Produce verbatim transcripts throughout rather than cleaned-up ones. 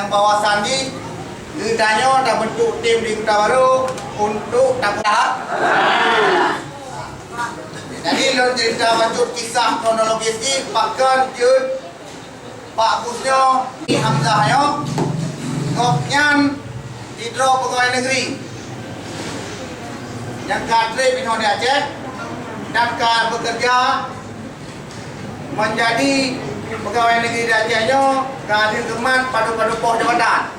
Nyang bahwa sandi geutanyoe tabentuk tim di Kota Baru untuk tapeugah. Jadi lôn cerita bacut kisah kronologis jih pakon jeuet Pak Bus nyoe, Hamzah nyoe, gobnyan sidroe pegawai negeri nyang ka trép inoe di Aceh dan ka bekerja menjadi pegawai negeri di Aceh nyoe ka lheueh geumat padub-padub poh jabatan.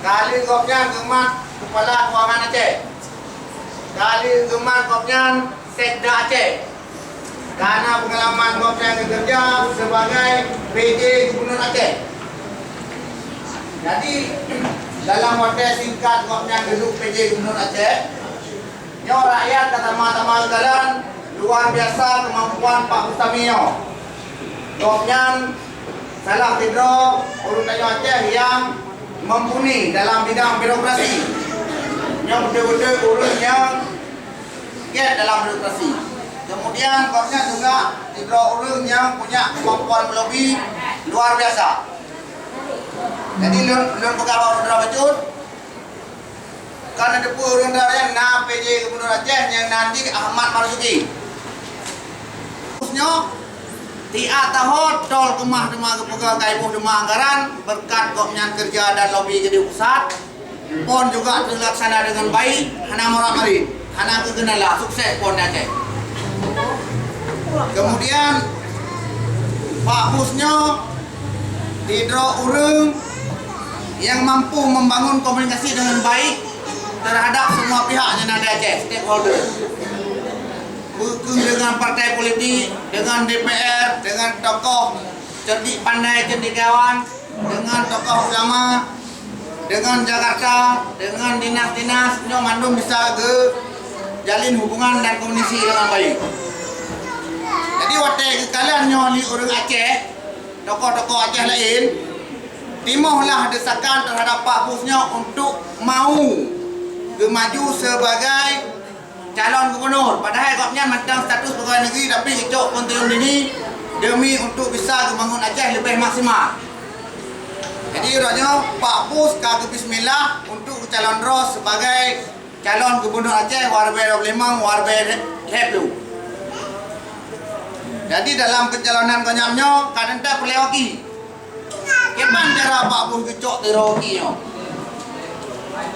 Ka lheueh gobnyan geumat Kepala Keuangan Aceh. Ka lheueh geumat gobnyan Sekda Aceh. Ka na peungalaman gobnyan geukeureuja sibagai P J Gubernur Aceh. Jadi, dalam watèe singkat gobnyan geuduek P J Gubernur Aceh, nyoe rakyat ka sama-sama geukalon luar biasa keumampuan Pak Bustami nyoe. Gobnyan salah sidroe ureueng tanyoe Aceh nyang mumpuni dalam bidang birokrasi. Nyoe beutôi-beutôi ureueng nyang gèt dalam birokrasi. Kemudian gobnyan juga sidroe ureueng nyang punya keumampuan melobi luar biasa. Jadi lôn, lôn peugah bak droe bacut, ka neuteupeue ureueng droe nyan na P J Gubernur Aceh nyang nan jih Ahmad Marzuki. Khususnyoe, tiep tahun tol keumah teuma geupeugah, ka iboh teuma anggaran beureukat gobnyan keureuja dan lobi jadi pusat. Pon juga teulaksana deungon baik, hana murat-marit, hana keugeunala, sukses pon di Aceh. Kemudian, Pak Bus nyoe sidroe ureueng nyang mampu membangun komunikasi dengan baik terhadap semua pihak nyang na di Aceh, stakeholder. Bukon dengan partai politik, dengan D P R, dengan tokoh cerdik pandai cendekiawan, dengan tokoh ulama, dengan Jakarta, dengan dinas-dinas, nyoe mandum bisa geujalin hubungan dan komunikasi dengan baik. Jadi watèe geukalon nyoe lé ureueng Aceh, tokoh-tokoh Aceh laén, timohlah desakan terhadap Pak Bus nyoe untuk mau geumaju sebagai calon gubernur, padahai gobnyan mantong status pegawai negeri tapi geucok peunsiun dini demi untuk bisa geubangun Aceh leubeh maksimal. Jadi uroe nyoe Pak Bus ka geubismillah untuk geucalon droe sebagai calon gubernur Aceh dua ribu dua puluh lima, dua ribu dua puluh lima. Jadi dalam pencalonan gobnyan nyoe ka teuntèe peureulèe waki. Kiban cara Pak Bus geucok sidroe waki nyoe?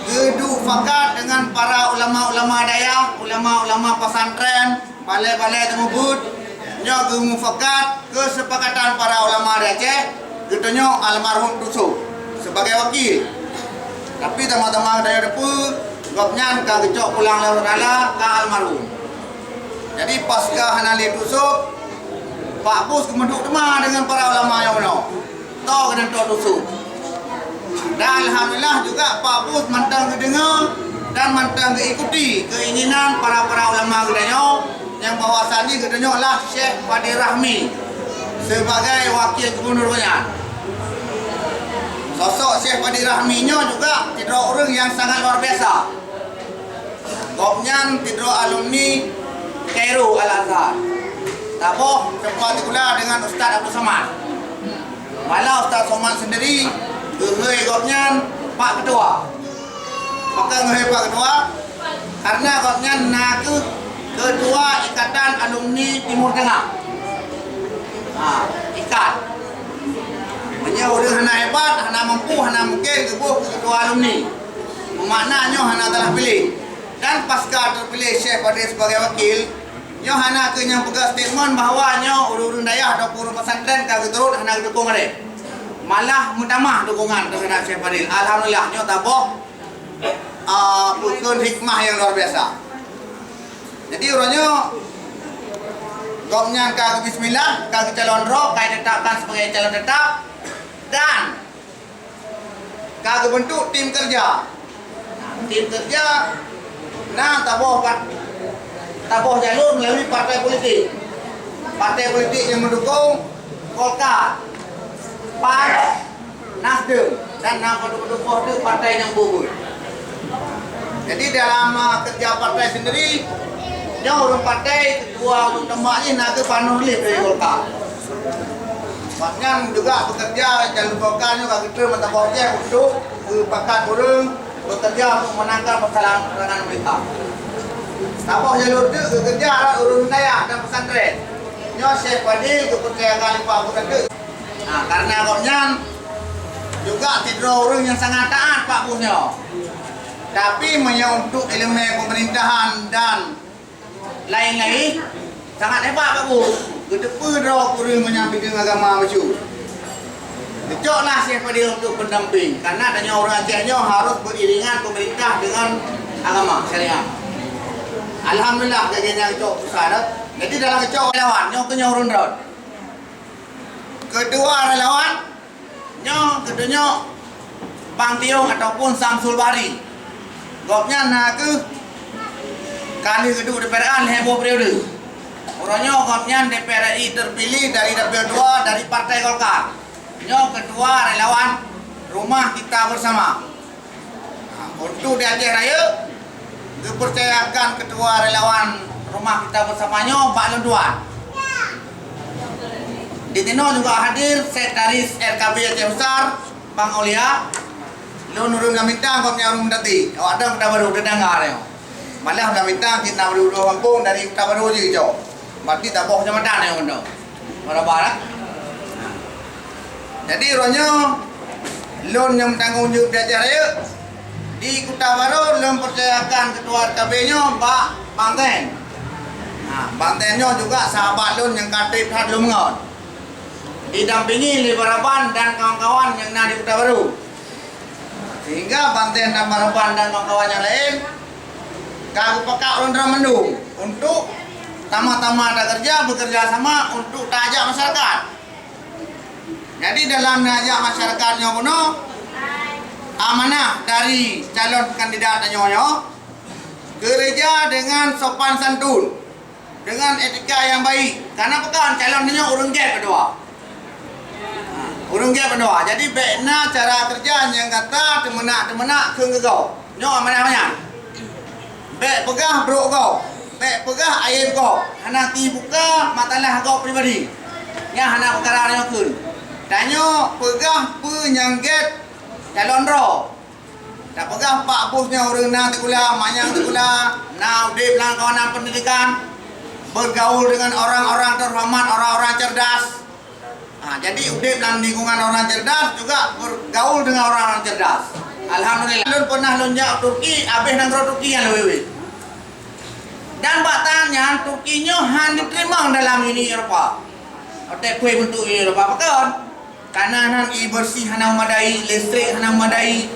Geuduek fakat dengan para ulama-ulama dayah, ulama-ulama pesantren, balai-balai teumeubuet, nyoe geumufakat keusepakatan para ulama di Aceh, geutanyoe almarhum Tusok sebagai wakil. Tapi teuma-teuma geutanyoe teupeue, gobnyan ka geucok pulang lé Allah Taala ka almarhum. Jadi pasca hana lé Tusok, Pak Bus geumeuduek teuma deungon para ulama nyang bunoe. Toh geutanyoe Tusok. Dan alhamdulillah juga Pak Bus mantong geudeungoe dan mantong geuikuti keinginan para-para ulama geutanyoe nyang bahwasanya geutanyoe lah Syekh Fadil Rahmi sebagai wakil gubernur gobnyan. Sosok Syekh Fadil Rahmi nyoe juga sidroe ureueng nyang sangat luar biasa. Gobnyan sidroe alumni Kairo Al-Azhar. Taboh seumpat sikula deungon Ustaz Abdul Somad. Malah Ustaz Somad sendiri geuhôi gobnyan Pak Ketua. Pakon geuhôi Pak Ketua? Karena gobnyan na kheueh Ketua Ikatan Alumni Timur Tengah. Ha, ikat. Meunyoe ureueng hana hebat, hana mampu, hana mungken geuboh keu ketua alumni. Meumakna nyoe hana salah piléh. Dan pasca teupiléh Syekh Fadil sebagai wakil, nyoe hana kheueh nyang peugah statement bahwa nyoe ureueng-ureueng dayah ataupun ureueng pesantren ka geuturot hana geudukong lé. Malah meutamah dukungan terhadap Syekh Fadil. Alhamdulillah, nyoe taboh, ah, bukon hikmah nyang luar biasa. Jadi uroe nyoe gobnyan ka geubismillah, ka geucalon droe, ka ditetapkan sebagai calon tetap dan ka geubentuk tim kerja. Tim kerja na taboh pat-, taboh jalur melalui partai politik. Partai politik nyang meudukong Golkar, pan, Nasdem, dan na padub-padub boh teuk partai nyang bubuet. Jadi dalam, uh, kerja partai sendiri, nyoe ureueng partai ketua ureueng teuma jih na kheueh Pak Nurlin dari Golkar. Awaknyan juga bekerja, jalur golkar nyoe ka geutrön mata boh jih untuk geupakat ureuëng bekerja untuk menangkan persoalan penerangan mereka. Saboh jalur teuk geukeureuja rot ureuëng dayah dan pesantren. Nyoe Syekh Fadil geupeurcayakan lé Pak Abu Tadeuek. Nah, karena gobnyan juga sidroe ureuëng nyang sangat taat Pak Bus nyoe. Tapi meunyoe untuk ileumèe pemerintahan dan laén-laén, sangat hebat Pak Bus. Geuteupeue droe ureuëng meunyoe bideueng agama bacut. Geucok lah Syekh Fadil untuk pendamping, karena tanyoe ureuëng Aceh nyoe harus beriringan pemerintah dengan agama syariat. Alhamdulillah, lagèe nyan geucok pusat. Jadi dalam geucok relawan, nyoe keuh nyoe ureuëng droe. Ketua relawan, nyoe geutanyoe Bang Tiong ataupun Samsul Bahri. Gobnyan na kheueh ka lheueh geuduek DPR lhèe boh periode. Uroe nyoe gobnyan DPR RI terpilih dari dapil dua dari Partai Golkar. Nyoe ketua relawan Rumah Kita Bersama. Nah, untuk di Aceh Raya, geupeurcayakan ketua relawan Rumah Kita Bersama nyoe bak lôn tuan. Di sinoe juga hadir sekretaris RKB Aceh Besar, Bang Aulia. Lôn ureuëng Blang Bintang, gobnyan ureuëng Meutati. Awak dong Kota Baru, tetangga nyoe. Malah Blang Bintang cit na bri u dua gampông, dari Kota Baru jih geucok. Berarti saboh keucamatan nyoe keunoe. Barabara. Jadi uroe nyoe lôn nyang meutanggong jaweueb di Aceh Raya. Di Kota Baru lôn peucayakan ketua RKB nyoe bak Bang Ten. Nah, Bang Ten nyoe juga sahabat lôn nyang ka trép that lôn meungon. Didampingi lé Baraban dan kawan-kawan nyang na di Kota Baru. Sehingga Bang Ten dan Baraban dan kawan-kawan nyang laén ka geupakat ureuëng droe mandum untuk sama-sama takeureuja, bekerja sama untuk taajak masyarakat. Jadi dalam neujak masyarakat nyoe bunoe, amanah dari calon kandidat tanyoe nyoe, keureuja dengan sopan santun, dengan etika nyang baik. Karena peue kan calon tanyoe ureuëng gét meudoa. Ha, ureuëng gét meudoa. Jadi bék na cara keureuja nyang gata teumeunak-teumeunak keu geugoe. Nyoe amanah nyan. Bék peugah brok gob, bék peugah aéb gob, hana tibuka masalah gob pribadi. Nyan hana peukara nyoe kheun. Tanyoe peugah peue nyang gét calon droe. Tapeugah Pak Bus nyoe ureuëng na sikula, manyang sikula, na udeb lam kawanan pendidikan, bergaul dengan orang-orang terhormat, orang-orang cerdas. Ha, jadi udeb lam lingkungan orang cerdas juga bergaul dengan orang-orang cerdas. Alhamdulillah. Lôn pernah lôn jak Turki, habéh nanggroe Turki nyang leweh-leweh. Dan bak tan nyan Turki nyoe han jiteurimong dalam Uni Eropa. Otak kueh bentuk Uni Eropa pakon? Karena nan ie bersih hana memadai, listrik hana memadai,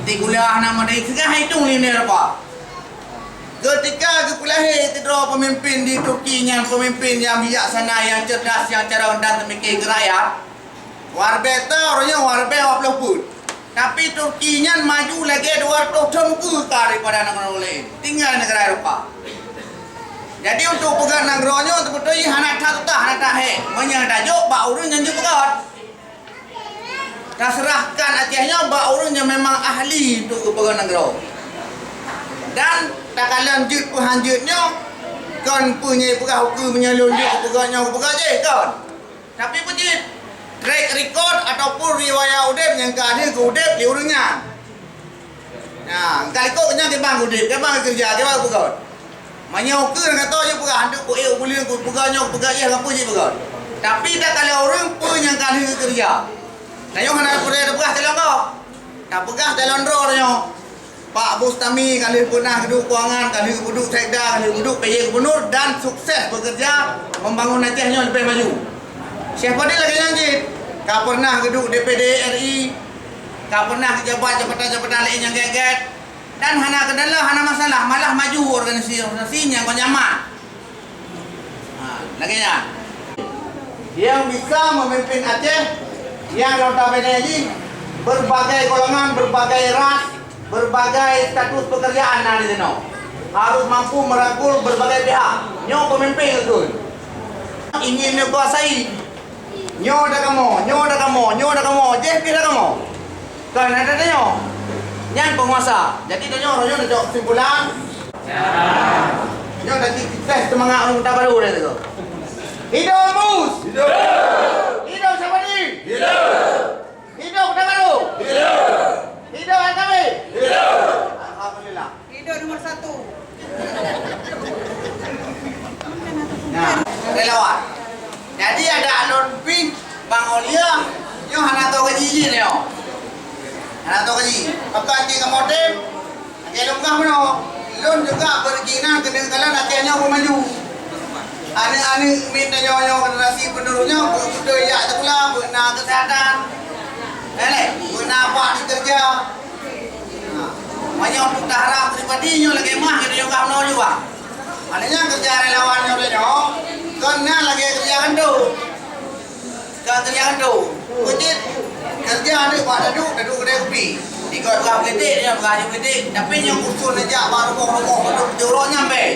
tikula hana memadai, segala itu Uni Eropa. Ketika geupeulahé sidroe pemimpin di Turki nyan, pemimpin nyang bijaksana, nyang cerdas, nyang cara dan teumiké keu rakyat, warbe ta uroe nyoe warbe dua ploh peuet. Tapi Turki nyan maju lagée dua ratus thon ukeue ka daripada nanggroe laén, tinggai negara Eropa. Jadi untuk peugét nanggroe nyoe teupeutôi hana that tutah, hana that hék, meunyoe tajok bak ureuëng nyang jeuet peugét. Taseurahkan Aceh nyoe bak ureuëng nyang memang ahli untuk geupeugét nanggroe. Dan takalon jeuet peuhan jeuet nyoe, kon peue nyang peugah ukeue meunyoe lôn jeuet geupeugét nyoe geupeugét jih kon. Tapi peue cit track record ataupun riwayat udeb nyang ka lheueh geu-udeb lé ureuëng nyan. Nah, ka likot nyan kiban geu-udeb, kiban geukeureuja, kiban geupeugét. Meunyoe ukeue nyang gata jeuet peugah, hantu ku ék buleuen ku peugah nyoe, peugah jih, ngon peue jih peugah. Tapi takalon ureuëng peue nyang ka lheueh geukeureuja. Tanyoe hana peureulee tapeugah calon gob. Tapeugah calon droe tanyoe. Pak Bustami ka lheueh peunah geuduek keuangan, ka lheueh geuduek sekda, ka lheueh geuduek PJ gubernur dan sukses bekerja membangun Aceh nyoe leubeh maju. Syekh Fadil lagée nyan cit, ka peunah geuduek DPD RI, ka peunah geujabat jabatan-jabatan laén nyang gét-gét. Dan hana keudala, hana masalah, malah maju organisasi-organisasi nyang kon nyaman. Ha, lagée nyan. Yang bisa memimpin Aceh yang notabene jih berbagai golongan, berbagai ras, berbagai status pekerjaan na di sinoe. Harus mampu merangkul berbagai pihak. Nyoe pemimpin beutôi. Ingin menguasai. Nyoe dak kamoe, nyoe dak kamoe, nyoe dak kamoe, jih pih dak kamoe. Kan ada tanyoe. Nyan penguasa. Jadi tanyoe, tanyoe dah jawab kesimpulan. Nyoe dah tes semangat orang Kota Baru dah tu. Hidup Mus! Hidup! Hidup siapa ni? Hidup Kota Baru. Hidup. Hidup Alkamin. Hidup. Alhamdulillah. Hidup nomor satu. Nah, relawan. Jadi adak lôn pih Bang Aulia nyoe hana tho gaji jih nyoe. Hana tho gaji. Pakon cit kamoe tem? Lagèe lôn peugah bunoe, lôn juga beureukinan keuneuk kalon Aceh nyoe beumaju. Aneuk-aneuk miet tanyoe nyoe generasi penerus nyoe beutôi jak sikula, beuna keusehatan. Eh, lé, beuna bak dikeureuja. Ha, meunyoe untuk taharap pribadi nyoe lagèe mah geutanyoe ka meunoe jua. Maknanya keureuja relawan nyoe tanyoe kon na lagèe keureuja kantô. Kon keureuja kantô. Keucit keureuja aneuk bak daduek, daduek keudè kupi. Ikot peugah politik, dia peugah politik. Tapi nyang usul neujak bak rumoh-rumoh untuk jurong nyan bèk.